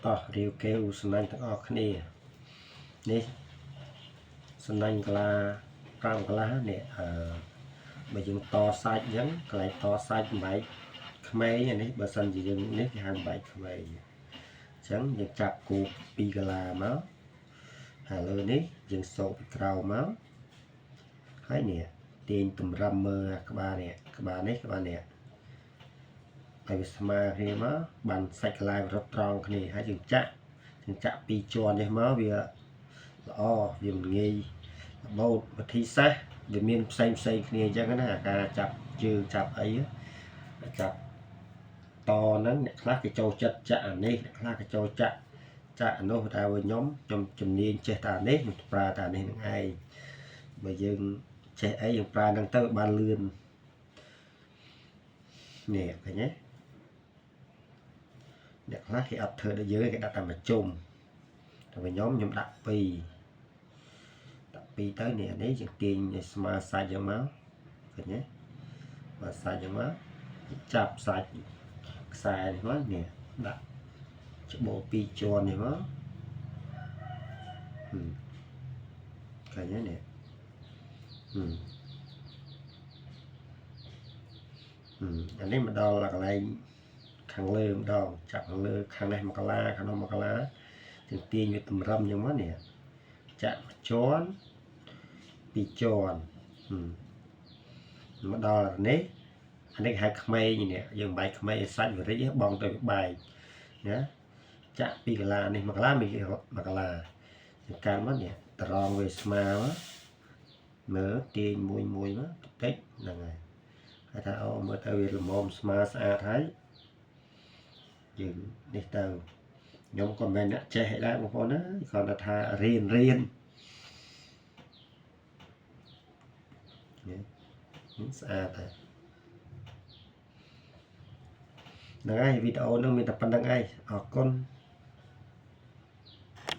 តោះរាវកែវសំណាញ់ទាំងអស់គ្នានេះសំណាញ់កាឡា5កាឡានេះអឺបើយើងតសាច់អញ្ចឹងកន្លែងតសាច់បំបែកក្មេងអានេះបើសិនជាយើងនេះគេហៅបំបែកក្មេងអញ្ចឹងយើងចាប់គូ2កាឡាមកហើយលើនេះយើងសោកពីក្រោមមកហើយនេះទាញតម្រឹមមើលអាក្បាលនេះក្បាលនេះក្បាលនេះឲ្យវាស្មើគ្នាមកបានសាច់កន្លែងរត់ត្រង់គ្នាហើយយើងចាក់ពីរជាន់នេះមកវាល្អវាមិនងាយរបូតវិធីសាស្ត្រវាមានផ្សេងផ្សេងគ្នាអញ្ចឹងណាការចាប់ជើងចាប់អីចាប់តហ្នឹងអ្នកខ្លះគេចូលចិត្តចាក់អានេះអ្នកខ្លះគេចូលចាក់អានោះតែវិញខ្ញុំជំនាញចេះតែអានេះខ្ញុំប្រើតែអានេះនឹងឯងបើយើងចេះអីយើងប្រើហ្នឹងទៅបានលឿននេះឃើញទេអ្នកខ្លះគេអត់ធ្វើដូចយើងគេដាក់តែមួយជុំតែវិញខ្ញុំដាក់2ដាក់2ទៅនេះនេះយើងទាញឲ្យស្មើសាច់យ៉ាងមកឃើញទេបើសាច់យ៉ាងមកចាប់សាច់ខ្សែនេះមកនេះដាក់ច្បូរ2ជាន់នេះមកឃើញទេនេះអានេះមកដល់កន្លែងខាងលើម្ដងចាប់ខាងលើខាងនេះមកកាឡាខាងនោះមកកាឡាយើងទាញវាតម្រឹមអញ្ចឹងមកនេះចាក់មួយជាន់ពីរជាន់មកដល់នេះអានេះគេហៅក្មេងនេះយើងបែកក្មេងឲ្យសាច់វារិចបងទៅវាបែកណាចាក់ពីកាឡានេះមកកាឡាមកកាឡាយើងកាន់មកនេះត្រង់វាស្មើមកមើលទាញមួយមួយមកបន្តិចហ្នឹងហើយហើយថាអូមើលទៅវាល្មមស្មើស្អាតហើយយើងនេះទៅខ្ញុំក៏មិនមែនអ្នកចេះអីដែរបងប្អូនណាគ្រាន់តែថារៀននេះស្អាតហើយហ្នឹងហើយវីដេអូហ្នឹងមានតែប៉ុណ្្នឹងឯងអរគុណ។